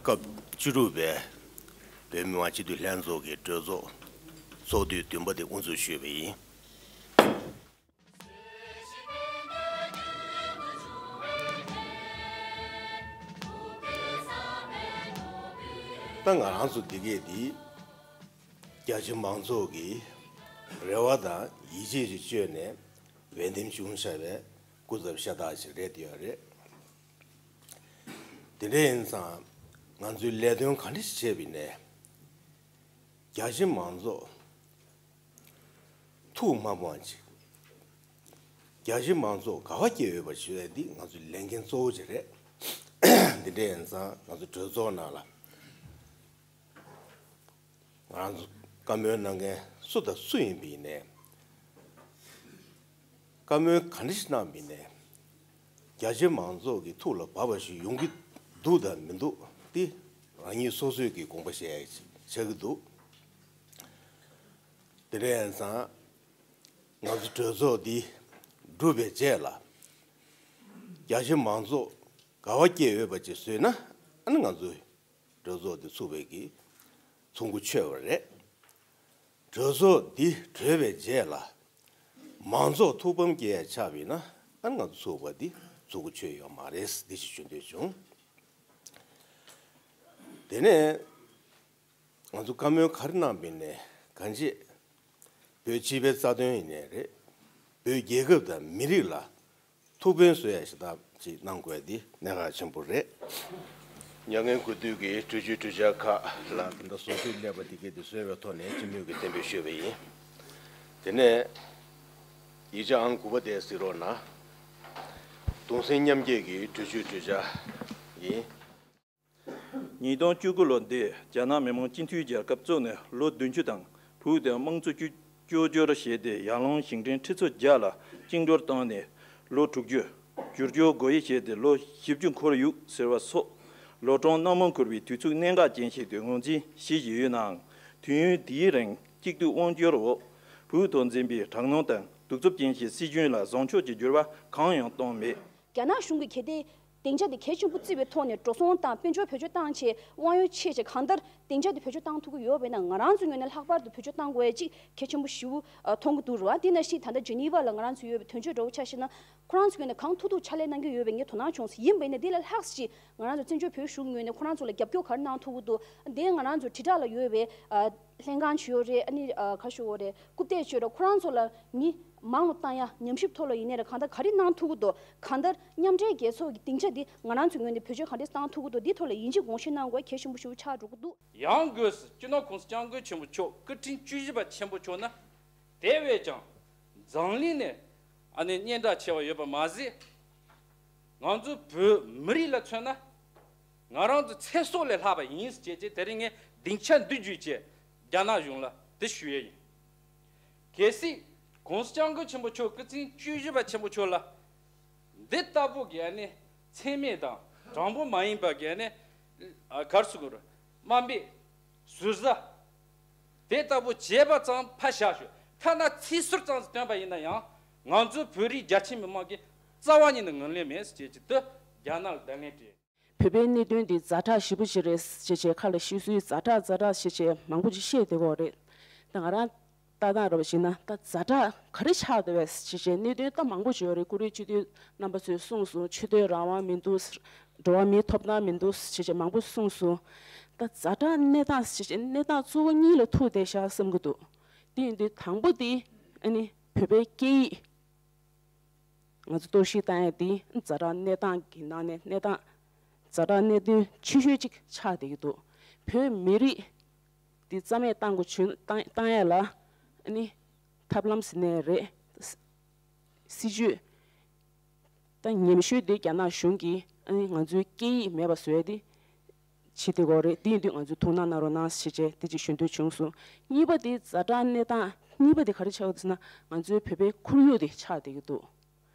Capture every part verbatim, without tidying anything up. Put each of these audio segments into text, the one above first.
སྐབས་བཅུ་དྲུག་པའི་བོད་མི་མང་སྤྱི་འཐུས་ལྷན་ཚོགས་ཀྱི་གྲོས་ཚོགས་ཚོགས་དུས་བདུན་པ་དེ་དབུ་འཛུགས་ཞུས་པ་ཡིན། ད་ང་རང་ཚོ་འདི་གས་འདི་རྒྱ་ཆེ་མང་ཚོགས་ཀྱི་རེ་བ་དང་ཡིད་ཆེས་ཤིག་བཅོལ་ནས་འོས་འདེམས་བྱུང་བཞག་པའི་སྐུ་ཚབ་ཤ་སྟག་ཞིག་རེད་ཡོད་རེད། དེ་འདྲ་ཡིན་ཙང་ང་ཚོས་ལས་དོན་ག་འདྲ་ཞིག་བྱས་པ་ཡིན་ནའི་རྒྱ་ཆེ་མང་ཚོགས་ཐུགས་མ་དཔའ་ཅིག་རྒྱ་ཆེ་མང་ཚོགས་དགའ་བ་སྐྱེ་འོས་པ་ཞིག་ཡོད་འདི་ང་ཚོའི་ལས་འགན་གཙོ་བོ་ཅིག་རེད། འདི་འདྲ་ཡིན་ཙང་ང་ཚོ་གྲོས་ཚོགས་ནང་ལ་ང་རང་ཚོ་བཀའ་མོལ་གནང་མཁན་སུ་དང་སུ་ཡིན་པ་ཡིན་ནའི་བཀའ་མོལ་ག་འདྲ་ཞིག་གནང་པ་ཡིན་ནའི་རྒྱ་ཆེ་མང་ཚོགས་ཀྱི་ཐུགས་ལ་བབས་པ་ཞིག་ཡོང་གི་འདུག་དང་མི་འདུག་དེ་རང་ཉིད་སོ་སོས་ཀྱི་དགོངས་པ་བཞེས་ཡ་ཆགས་ཀྱི་འདུག་དེ་འདྲ་ཡིན་ཙང་ང་ཚོ་གྲོས་ཚོགས་འདི་གྲུབ་པའི་རྗེས་ལ་རྒྱ་ཆེ་མང་ཚོགས་དགའ་བ་སྐྱེ་འོས་པ་ཅིག་བཟོས་ན་ཨ་ནི་ང་ཚོའི་གྲོས་ཚོགས་འདི་ཚུགས་པའི་གི་ཚོགས་འགོ་ཆོད་པ་རེད། གྲོས་ཚོགས་འདི་གྲོལ་བའི་རྗེས་ལ་མང་ཚོགས་ཐུགས་ཕམ་སྐྱེ་ཡ་ཆགས་པ་ཡིན་ན་ཨ་ནི་ང་ཚོ་ཚུགས་པ་འདི་ཚོགས་འགོ་ཆོད་ཡོད་མ་རེད། འདི་ཞིག་ཞུ་འདོད་བྱུང་། དེ་ནས་ང་ཚོ་བཀའ་མོལ་ག་རེ་གནང་པ་ཡིན་ནའི་གང་བྱེད་བོད་སྤྱི་པའི་རྩ་དོན་ཡིན་ནའི་རེད། བོད་རྒྱལ་ཁབ་དང་མི་རིགས་ལ་ཐུགས་ཕན་གསོས་ཡ་ཞིག་དང་ཅིག་གནང་དགོས་འདི་གནད་འགག་ཆེན་པོ་རེད། མྱ་ངན་གུས་འདུད་ཀྱི་གྲོས་ཆོད་གྲོས་འཆར་ཁག་ལ་ད་ལྟ་བཟོ་བཅོས་སླེབས་པ་འདི་གས་དེ་བཟོས་པའི་ཐོག་ནས་སྤྱི་མོས་ཀྱི་གཏན་འབེབས་ཞུས་པ་ཡིན། དེ་ནས་ཡིག་ཆ་ཨང་དགུ་པ་དེ་གཟིགས་རོགས་གནང་། གདུང་སེམས་མཉམ་སྐྱེད་ཀྱི་གྲོས་ཆོད་གྲོས་འཆར་ཡིན། ཉིས་སྟོང་བཅུ་དགུ་ལོ་འདིར་རྒྱ་ནག་མི་དམངས་སྤྱི་འཐུས་རྒྱལ་ཁབ་བཙུགས་ནས་ལོ་བདུན་ཅུ་དང་བོད་དོན་དམངས་གཙོ་བཅོས་བསྒྱུར་བྱས་ཏེ་ཡར་ལངས་ཞིང་བྲན་ཁྲི་ཚོ་བརྒྱ་ལ་བཅིངས་འགྲོལ་བཏང་ནས་ལོ་དྲུག་ཅུ། བསྒྱུར་བཅོས་སྒོ་དབྱེ་བྱས་ཏེ་ལོ་བཞི་བཅུ་འཁོར་ཡོད་ཟེར་བ་སོགས་ལོ་གྲངས་སྣ་མང་འཁོར་བའི་དུས་ཚོད་གནད་འགག་ཅན་ཞིག་ཏུ་ངོས་འཛིན་བྱེད་བཞིན་ཡོད་ནའང་དུས་ཡུན་འདིའི་རིང་གཅིག་སྡུད་དབང་སྒྱུར་འོག་བོད་དོན་འཛིན་པའི་དྲག་གནོན་དང་གདུག་རྩུབ་ཅན་གྱི་སྲིད་བྱུས་ལ་བཟང་ཕྱོགས་ཀྱི་འགྱུར་བ་གང་ཡང་བཏང་མེད། རྒྱ་ནག་གཞུང་གིས་གལ་ཏེ་སྡིངས་ཆ་དེ་གལ་ཆེན་པོ་བརྩི་བའི་ཐོག་ནས་འགྲོ་སོང་དང་དཔལ་འབྱོར་བེད་སྤྱོད་བཏང་བྱས་དབང་ཡོད་ཆེ་ཆེ་གང་ལྟར་སྡིངས་ཆ་དེ་བེད་སྤྱོད་བཏང་ཐུབ་ཀྱི་ཡོད་པས་ན་ང་རང་ཚོའི་ངོས་ནས་ལྷག་པར་དུ་བེད་སྤྱོད་བཏང་དགོས་ཡ་གཅིག་གལ་ཆེན་པོ་ཞེ་པོ་མཐོང་གི་འདུག་རེད་བ། དེ་ནང་བཞིན་ད་ལྟ་ཇི་ནི་ཝ་ལ་ང་རང་ཚོ་ཡོད་པའི་དོན་གཅོད་འདྲ་བོ་ཆ་བཞག་ན་ཁོ་རང་ཚོའི་ངོས་ནས་གང་ཐུབ་ཐུབ་ཕྱག་ལས་གནང་གི་ཡོད་པའི་ངས་དོ་སྣང་བྱུང་སོང་། ཡིན་པས་ན་དེ་ལས་ལྷག་ཅིག་ང་རང་ཚོ་བཙན་བྱོལ་བོད་གཞུང་ངོས་ནས་ཁོ་རང་ཚོ་ལ་རྒྱབ་སྐྱོར་ག་རེ་གནང་ཐུབ་ཀྱི་འདུག་དེ་ང་རང་ཚོ་དྲིལ་བསྒྲགས་ལ་ཡོད་པའི་ལྷན་ཁང་ཅིག་ཡོད་རེད། ཨ་ནི་ག་ཞུ་དགོས་རེད། རྐུབ་སྟེགས་ཅིག་ཡོད་རེད། ཁོ་རང་ཚོ་ལ་མི་མང་ལ་བཏང་ཡ་ཉམས་ཞིབ་ཐོག་ལ་ཡིན་ནའི་རེད། གང་ལྟར་ག་རེ་གནང་ཐུབ་ཀྱི་འདུག་གང་ལྟར་མཉམ་འབྲེལ་རྒྱལ་ཚོགས་ཀྱི་སྡིངས་ཆ་འདི་ང་རང་ཚོའི་ངོས་ནས་བེད་སྤྱོད་ག་འདྲས་བཏང་ཐུབ་ཀྱི་འདུག་འདི་ཐོག་ལ་ཡིན་གཅིག་དགོངས་བཞེས་གནང་དགོས་གལ་ཆེན་པོ་ཞེ་པོ་ཆགས་འགྲོ་གི་འདུག་ཡང་སྒོས་སུ་སྤྱི་ནོར་༸གོང་ས་༸སྐྱབས་མགོན་ཆེན་པོ་མཆོག་སྐུ་ཕྲེང་བཅུ་བཞི་པ་ཆེན་པོ་མཆོག་ནི་དེ་བས་ཀྱང་འཛམ་གླིང་ནས་ཨ་ནི་སྙན་གྲགས་ཆེ་བ་ཡོད་པ་མ་ཟད། ང་ཚོ་བོད་མི་རིགས་ལ་མཚོན་ན་ང་རང་ཚོ་ཚེ་སྲོག་ལས་ལྷག་པ་ཡིན་ཟེར་བྱས་ཏེ་དེ་རིང་ངས་སྡིངས་ཆ་འདི་བརྒྱུད་བྱས་རྒྱ་ནག་གཞུང་ལ་དེ་ཞུ་ཡས་ཡིན། གལ་སྲིད་༸གོང་ས་༸སྐྱབས་མགོན་ཆེན་པོ་མཆོག་སྐུ་ཕྲེང་བཅུ་བཞི་པ་ཆེན་པོ་མཆོག་ལ་འདི་ལྟ་བུ་གི་ཨ་ནི་མཚན་སྨད་དང་དྲང་པོ་མ་ཡིན་པ་གི་ཨ་ནི་ཨ་ག་རེ་ཟེར་དགོས་རེད། དམའ་འབེབས། ཟུར་ཟ། དེ་ལྟ་བུ་བྱས་པ་ཙམ་ཕར་བཞག་ཞུ། ཐ་ན་ཚིག་ཟུར་ཙམ་ཞིག་བཏོན་པ་ཡིན་ན་ཡང་ང་ཚོའི་བོད་རིགས་རྒྱ་ཆེ་མི་མང་གིས་རྩ་བ་ཉིད་ནས་ངོས་ལེན་མེད་ཟེར་བྱས་ཀྱི་འདི་རྒྱ་ནག་ལ་བརྡ་ལན་སྤྲད། བོད་པའི་གནད་དོན་འདི་ཛ་དྲག་ཞེ་པོ་ཅིག་རེད་ཟེར་བྱས་ཁ་ལ་ཤི་སོའི་ཛ་དྲག་ཛ་དྲག་ཟེར་བྱས་མང་པོ་ཅིག་བཤད་བསྡད་ཀྱི་ཡོད་རེད། ད་ང་རང་ལྟ་སྟངས་རེད་པ་བྱས་ན་ད་ཛ་དྲག་ག་རེ་ཆགས་བསྡད་པས་ཟེར་བྱས་གནད་དོན་ད་མང་པོ་ཅིག་ཡོད་རེད། བཀུར་འོས་སྤྱི་འཐུས་རྣམ་པ་ཚོས་གསུངས་སོང་། ཆོས་དད་རང་དབང་མི་འདུག་འགྲོ་བ་མིའི་ཐོབ་ཐང་མི་འདུག་ཟེར་བྱས་མང་པོ་གསུངས་སོང་། ད་ཛ་དྲག་གནས་སྟངས་ཟེར་བྱས་གནས་སྟངས་གཙོ་བོ་གཉིས་ལ་ཐུག་བསྡད་ཤག་བསམ་གྱི་འདུག་དེ་ཡིན་དུས་དང་པོ་དེ་ཨ་ནི་བོད་པའི་སྐད་ཡིག་ང་ཚོ་གཏོར་བཤིག་བཏང་ཡ་དེ་ཛ་དྲག་གནས་སྟངས་ཀྱི་ནང་ནས་གནས་སྟངས་ཛ་དྲག་གནད་དོན་ཆེ་ཤོས་གཅིག་ཆགས་བསྡད་ཀྱི་འདུག་བོད་མི་རིགས་དེ་རྩ་མེད་བཏང་དགོས་བྱུང་བཏང་བཏང་ཡ་ལ་ཨ་ནི་ཐབས་ལམ་ཟེར་ནའི་རེད། སྲིད་ཇུས་ད་ཉམས་ཞན་དེ་རྒྱ་ནག་གཞུང་གིས་ཨ་ནི་ང་ཚོའི་སྐད་ཡིག་མེད་པ་བཟོ་ཡ་དེ་བྱེད་བསྡད་ཀྱི་ཡོད་རེད། དེ་ཡིན་དུས་ང་ཚོས་ཐུགས་སྣང་གནང་རོགས་གནང་ཞེས་བྱས་དེ་ཅིག་ཞུ་འདོད་བྱུང་སོང་། གཉིས་པ་དེ་ཛ་དྲག་གནས་སྟངས་གཉིས་པ་དེ་ག་རེ་ཆགས་ཡོད་ཟེར་ན་ང་ཚོའི་བོད་པའི་ཁོར་ཡུག་དེ་ཆགས་བསྡད་ཀྱི་འདུག་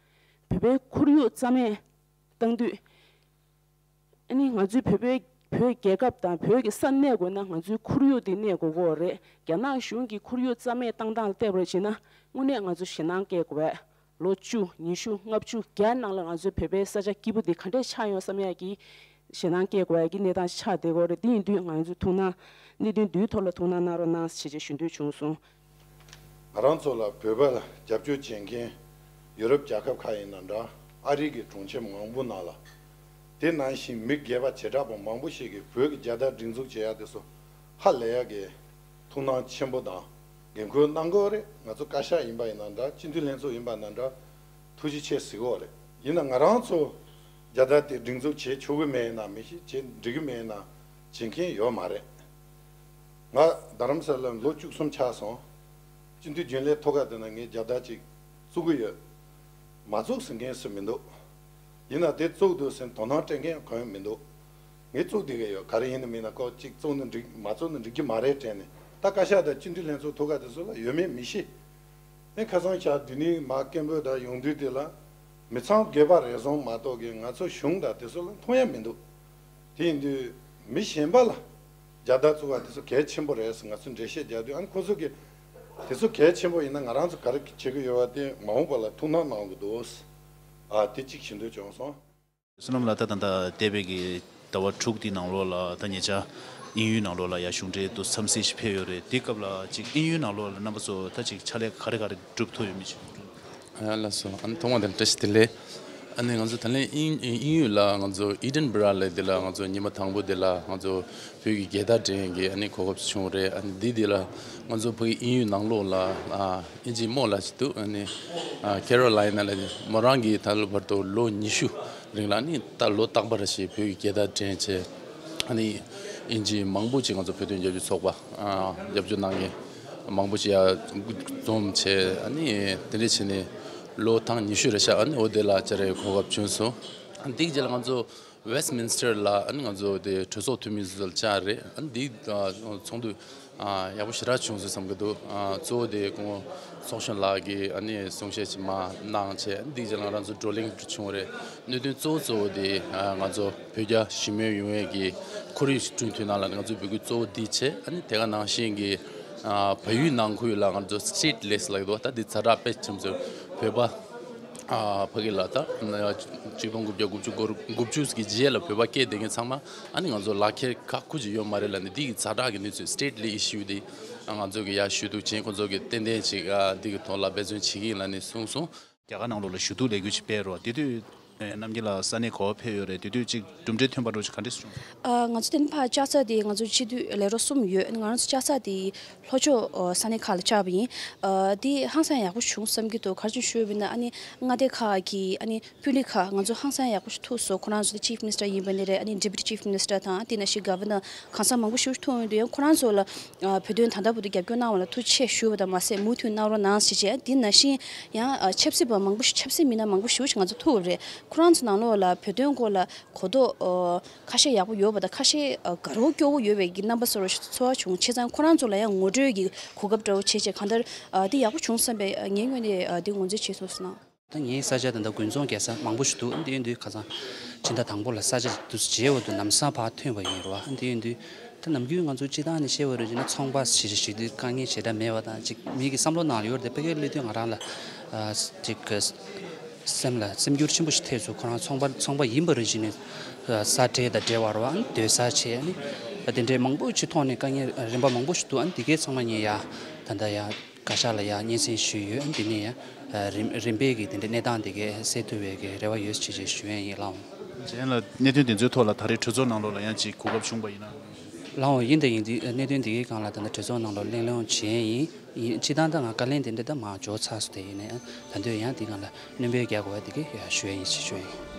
བོད་པའི་ཁོར་ཡུག་རྩ་མེད་བཏང་དུས། ཨ་ནི་ང་ཚོའི་བོད་པའི་བོད་རྒྱལ་ཁབ་དང་བོད་ཀྱི་ས་གནས་དགོས་ན་ང་ཚོའི་ཁོར་ཡུག་དེ་གནས་དགོས་ཀྱི་ཡོད་རེད། རྒྱ་ནག་གཞུང་གིས་ཁོར་ཡུག་རྩ་མེད་བཏང་སྟངས་ལ་བལྟས་པར་བྱས་ན་དངོས་གནས་ང་ཚོ་ཞེད་སྣང་སྐྱེ་དགོས་པས། ལོ་བཅུ་ཉི་ཤུ་ལྔ་བཅུ་བརྒྱ་ནང་ལ་ང་ཚོའི་བོད་པའི་ས་ཆ་སྐྱིད་པོ་འདི་ག་འདྲས་ཆགས་ཡོང་བསམ་ཡག་གི་ ཞེད་སྣང་སྐྱེ་དགོས་ཡ་གི་གནས་སྟངས་ཆགས་བསྡད་ཀྱི་ཡོད་རེད། དེ་ཡིན་དུས་ང་ཚོས་ཐུགས་སྣང་། གནད་དོན་འདིའི་ཐོག་ལ་ཐུགས་སྣང་གནང་རོགས་གནང་ཞེས་བྱས་ཞུ་འདོད་བྱུང་སོང་། ང་རང་ཚོ་ལ་བོད་པ་ལ་རྒྱབ་སྐྱོར་བྱེད་མཁན་ཡུ་རོབ་རྒྱལ་ཁབ་ཁག་ཡིན་ན་འདྲ། ཨ་རི་གི་གྲོང་ཁྱེར་མང་པོ་ནང་ལ། དེ་ནང་བཞིན་མི་སྒེར་པ་བྱེ་བྲག་པ་མང་པོ་ཞིག་གིས་བོད་ཀྱི་རྒྱལ་དར་སྒྲེང་འཛུགས་བྱེད་ཡ་དེ་ཚོ་ཧ་ལས་ཡ་གི་ཐུགས་སྣང་ཆེན་པོ་དང་འགན་ཁུར་གནང་དགོས་རེད། ང་ཚོ་བཀའ་ཤག་ཡིན་པ་ཡིན་ན་འདྲ། སྤྱི་འཐུས་ལྷན་ཚོགས་ཡིན་པ་ན་འདྲ། ཐུགས་རྗེ་ཆེ་ཟེར་དགོས་རེད། ཡིན་ན་ང་རང་ཚོ་རྒྱལ་དར་དེ་སྒྲེང་འཛུགས་བྱེད་ཆོག་གི་མེད་ན་མི་ཤེས། བྱེད་འགྲིག་གི་མེད་ན་བྱེད་མཁན་ཡོད་མ་རེད། ང་རྡ་རམ་ས་ལ་ལོ་བཅུ་གསུམ་ཆགས་སོང་། སྤྱི་འཐུས་རྒྱུན་ལས་ཐོག་ཁ་དེ་ན་ངས་རྒྱལ་དར་ཅིག་བཙུགས་ཀྱི་ཡོད། མ་བཙུགས་ཟེར་མཁན་སུ་མི་འདུག། ཡིན་ན་དེ་བཙུགས་འདུག་ཟེར་དོ་སྣང་སྤྲད་མཁན་གང་ཡང་མི་འདུག། ངས་བཙུགས་བསྡད་ཀྱི་ཡོད། ག་རེ་ཡིན་ནམ་མིན་ན་ཀོ་གཅིག་བཙུགས་ན་འགྲིག། མ་བཙུགས་ན་འགྲིག་གི་མ་རེད་དྲན་ནས། ད་བཀའ་ཤག་དང་སྤྱི་འཐུས་ལྷན་ཚོགས་ཐོག་ཁ་དེ་ཚོ་ལ་ཡོད་མེད་མི་ཤེས། ཨེ་ཁ་སང་ཞག་དེ་ནས་མར་སྐད་འབོད་དང་ཡོང་དུས་དེ་ལ་མི་ཚང་སྒེར་པ་རེ་ཟུང་མ་གཏོགས་ཀྱི་ང་ཚོ་གཞུང་དང་དེ་ཚོ་ལ་མཐོང་ཡ་མི་འདུག། དེ་ཡིན་དུས་མི་གཞན་པ་ལ་རྒྱལ་དར་བཙུགས་པ་དེ་ཚོ་གལ་ཆེན་པོ་རེད་ཟེར་ང་ཚོས་འགྲེལ་བཤད་རྒྱག་དུས། ཨ་ནི་ཁོ་ཚོ་གིས་དེ་ཚོ་གལ་ཆེན་པོ་ཡིན་ན་ང་རང་ཚོ་ག་རེ་བྱེད་ཀྱི་ཡོད་པ་དེ་མ་འོངས་པ་ལ་ཐུགས་སྣང་གནང་དགོས་འདུག། ཨ་དེ་གཅིག་ཞུ་འདོད་བྱུང་སོང་། བསོད་ནམས་ལགས། ད་ད་ལྟ་འདས་པའི་གི་ཟླ་བ་དྲུག་དེའི་ནང་ལོགས་ལ་ད་ཉེ་ཆར་དབྱིན་ཡུལ་ནང་ལོགས་ལ་ཡ་གཞུང་འབྲེལ་དུ་འཚམས་གཟིགས་ཤིག་ཕེབས་ཡོད་རེད། དེ་སྐབས་ལ་ཅིག་དབྱིན་ཡུལ་ནང་ལོགས་ལ་རྣམ་པ་ཚོ་ད་ཅིག་ཕྱག་ལས་ག་རེ་ག་རེ་སྒྲུབ་ཐུབ་ཡོད་མེད་ཅིག། ཨ་ལགས་སོ། ཨ་ནི་ཐོག་མ་དེ་ལ་བཀྲ་ཤིས་བདེ་ལེགས། ཨ་ནི་ང་ཚོ་ད་ལན་དབྱིན་དབྱིན་ཡུལ་ལ་ང་ཚོ་ཨི་ཌིན་བྷ་ར་ལ་དེ་ལ་ང་ཚོ་ཉི་མ་དང་པོ་དེ་ལ་ང་ཚོ་བོད་ཀྱི་རྒྱལ་དར་སྒྲེང་གི་ཨ་ནི་གོ་སྐབས་བྱུང་རེད། ཨ་ནི་འདི་དེ་ལ་ང་ཚོ་ཕ་གི་དབྱིན་ཡུལ་ནང་ལོགས་ལ་ཨ་ཨིན་ཇིའི་རྨོ་ལགས་ཅིག་འདུག། ཨ་ནི་ཨ་ཁེ་རོ་ལའི་ན་ལ་མོ་རང་གིས་ད་ལོ་བར་དུ་ལོ་ཉི་ཤུ་རིང་ལ་ནི་ད་ལོ་རྟག་པར་ཞིག་བོད་ཀྱི་རྒྱལ་དར་སྒྲེང་བྱས། ཨ་ནི་དབྱིན་ཇི་མང་པོ་ཅིག་ང་ཚོ་བོད་དོན་རྒྱབ་སྐྱོར་ཚོགས་པ་ཨ་རྒྱབ་སྐྱོར་གནང་མཁན་མང་པོ་ཅིག་ཡར་འཛོམས་བྱས། ཨ་ནི་དེ་འདྲ་བྱས་ནས་ལོ་ཐེངས་ཉི་ཤུ་རེད་ཤག། ཨ་ནི་འོ་དེ་ལ་བཅར་བའི་གོ་སྐབས་བྱུང་སོང་། ཨ་ནི་དེའི་རྗེས་ལ་ང་ཚོ་ཝེ་སི་མིན་སི་ཊར་ལ་ཨ་ནི་ང་ཚོ་དེ་གྲོས་ཚོགས་འཐུས་མི་ཚོ་ལ་བཅར་རེད། ཨ་ནི་དེའི་ཨ་ཚོགས་འདུ་ཨ་ཡག་པོ་ཞེ་དྲག་བྱུང་སོང་བསམ་གྱི་འདུག། ཨ་གཙོ་བོ་དེ་སྐུ་ངོ་ཚོགས་གཞོན་ལགས་ཀྱིས་ཨ་ནི་གསུང་བཤད་ཅིག་མར་གནང་བྱས། ཨ་ནི་འདི་རྗེས་ལ་ང་རང་ཚོ་བགྲོ་གླེང་བྱུང་རེད། གནད་དོན་གཙོ་བོ་གཙོ་བོ་དེ་ཨ་ང་ཚོ་བོད་རྒྱ་ཞི་མོལ་ཡོང་ཡས་ཀྱི་ཁོར་ཡུག་ཅིག་བསྐྲུན་ཐུབ་ན་ལབ་ནས་ང་ཚོས་འབོད་སྐུལ་གཙོ་བོ་འདི་བྱས། ཨ་ནི་དེ་ག་ནང་བཞིན་གྱི་ཨ་བལ་ཡུལ་ནང་ཁུལ་ལ་ང་ཚོ་སི་ཊེཊ་ལེས་ལབ་ཀྱི་འདུག། ད་འདི་ཛ་དྲག་དཔེ་ཆེན་པོ་བོད་པ་ཨ་ཕ་གི་ལ་ད་ཆིག་སྟོང་དགུ་བརྒྱ་དགུ་བཅུ་གོ་དགུ་བཅུ་གི་རྗེས་ལ་བོད་པ་སྐད་བསྡད་མཁན་ཚང་མ་ཨ་ནི་ང་ཚོ་ལག་ཁྱེར་ཁག་ཁུར་ཅིག་ཡོད་མ་རེད་ལབ་ནས། འདི་གི་ཛ་དྲག་གི་གནས་ཚུལ་སི་ཊེཊ་ལེས་ཨི་ཤུ་འདི་ང་ཚོ་གི་ཡར་ཞུ་གཏུག་བྱས། ཁོང་ཚོ་གི་ཏན་ཏན་ཅིག་ཨ་འདི་གི་ཐོག་ལ་འབད་བརྩོན་བྱེད་ཀྱི་ཡིན་ལབ་ནས་གསུངས་སོང་། རྒྱ་གར་ནང་ལོགས་ལ་ཞུ་གཏུག་ལས་འགུལ་ཅིག་སྤེལ་རོགས། དེ་དུས་ཨེ་རྣམ་རྒྱལ་ལགས་ས་གནས་ག་པར་ཕེབས་ཡོད་རེད། དེ་དུས་ཅིག་གྲུབ་འབྲས་ཐོན་པ་འདྲ་ཅིག་ག་འདྲས་བྱུང་། ཨ་ང་ཚོ་དེ་ནི་ཕར་ལྕགས་རྩ་དེ་ང་ཚོ་སྤྱི་འཐུས་ལས་རོགས་གསུམ་ཡོད། ང་རང་ཚོ་ལྕགས་རྩ་དེ་ལྷོ་ཕྱོགས་ཨ་ས་གནས་ཁག་ལ་བཅར་བ་ཡིན། ཨ་དེ་ཧང་སང་ཡག་པོ་བྱུང་བསམ་གྱི་འདུག། ག་རེ་བྱུང་ཞུས་པ་ཡིན་ན་ཨ་ནི་མངའ་སྡེ་ཁག་གི་ཨ་ནི་དཔོན་རིགས་ཁག་ང་ཚོ་ཧང་སང་ཡག་པོ་ཞིག་ཐུག་སོང་། ཁོ་རང་ཚོ་ཅིཕ་མི་ནི་སི་ཊར་ཡིན་པ་ནི་རེད། ཨ་ནི་ཌེ་པུ་ཊི་ཅིཕ་མི་ནི་སི་ཊར་དང་དེ་ནང་བཞིན་གྷ་ཝར་ནར་གང་ཟག་མང་པོ་ཞིག་ཐུག་ཡོང་དུས། ཡང་ཁོ་རང་ཚོ་ལ་ཨ་བོད་དོན་ད་ལྟ་བར་དུ་རྒྱབ་སྐྱོར་གནང་བ་ལ་ཐུགས་རྗེ་ཆེ་ཞུ་བ་དང་མ་ཟད་མུ་མཐུད་གནང་རོགས་གནང་ཞེས་བྱས། དེ་ནང་བཞིན་ཡང་ཨ་ཆབ་སྲིད་པ་མང་པོ་ཞིག་ཆབ་སྲིད་མི་སྣ་མང་པོ་ཞིག་ང་ཚོ་ཐུག་པ་རེད། ཁོ་རང་ཚོ་ནང་ལོགས་ལ་བོད་དོན་སྐོར་ལ་གོ་རྟོགས་ཨ་ཁ་ཤས་ཡག་པོ་ཡོད་པ་དང་། ཁ་ཤས་ཨ་དགའ་རབ་སྐྱོ་བོ་ཡོད་པའི་གི་རྣམ་པ་བཟོ་འདྲ་ཞིག་ཚོར་བ་བྱུང་། བྱས་ཙང་ཁོ་རང་ཚོ་ལ་ཡང་ངོ་སྤྲོད་ཀྱི་གོ་སྐབས་འདྲ་བོ་བྱས་བྱས། གང་ལྟར་ཨ་འདི་ཡག་པོ་བྱུང་བསམ་པའི་ཨ་ངའི་ངོས་ནས་ཨ་འདི་ངོས་འཛིན་བྱས་སོང་ཟེར་ན། ད་ངའི་ས་ཆ་དེ་འདྲ་དགུན་ཚོང་རྒྱག་ས་མང་པོ་ཞིག་འདུག། འདི་ཡིན་དུས་ཁ་སང་ཕྱི་ཟླ་དང་པོ་ལ་ས་ཆ་དུ་མཇལ་བ་དུ་ལམ་སང་ཕར་ཐོན་པ་ཡིན་རེད་བ། འདི་ཡིན་དུས་ད་ནམ་རྒྱུན་ང་ཚོ་སྤྱི་བཏང་ནས་བཤད་པ་རེད་ཅེ་ན། ཚོང་པ་ཞིག་ཞིག་དུས་དཀའ་ངལ་ཞེ་དྲག་མེད་པ་དང་། ཅིག་མི་གི་བསམ་བློ་ནང་ལ་ཡོད་རེད་དེ། ཕ་གིར་སླེབས་དུས་ང་རང་ལ་ཨ་ཅིག་སེམས་ལ་སེམས་འགྱུར་ཆེན་པོ་ཞིག་ཐེབས་སོང་། ཁོ་རང་ཚོང་པ་ཚོང་པ་ཡིན་པ་རེད་ཅེ་ནས་ས་ཁྲལ་དང་འབྲེལ་བ་རེད་བ། སྡོད་ས་བྱས་ཨ་ནི་དེ་འདྲའི་མང་པོ་ཞིག་ཐོག་ནས་དཀའ་ངལ་རིམ་པ་མང་པོ་ཞིག་འདུག། ཨ་ནི་དེ་གའི་ཚང་མ་ངས་ཡ་ད་ལྟ་ཡ་བཀའ་ཤག་ལ་ཡང་སྙན་སེང་ཞུས་ཡོད། འདི་ནས་ཡང་རིམ་རིམ་པས་ཀྱི་དེ་འདྲའི་གནས་སྟངས་དེ་གའི་སེལ་ཐུབ་པའི་གི་རེ་བ་ཡོད་ཅེས་ཞུ་ཡས་ཡིན་ལགས། རྒན་ལགས། གནད་དོན་དེ་ཚོའི་ཐོག་ལ་ད་རེས་གྲོས་ཚོགས་ནང་ལོགས་ལ་ཡང་ཅིག་གོ་སྐབས་བྱུང་བ་ཡིན་ན། ལགས་འོང་། ཡིན་དང་ཡིན་དུས་གནད་དོན་དེ་གའི་སྒང་ལ་ད་ལྟ་གྲོས་ཚོགས་ནང་ལོགས་གླེང་སློང་བྱས་ཡིན། ཡིན། སྤྱིར་བཏང་ད་ང་བཀའ་ལན་དེ་འདྲ་ད་མར་འབྱོར་ཚར་སོང་། དེ་ཡིན་ན་ཡང་ད་དུང་ཡང་དེ་སྒང་ལ་སྣོན་པ་རྒྱག་དགོས་པ་དེ་གའི་ཡང་ཞུ་ཡས་ཡིན་ཞེས་ཞུ་ཡས་ཡིན།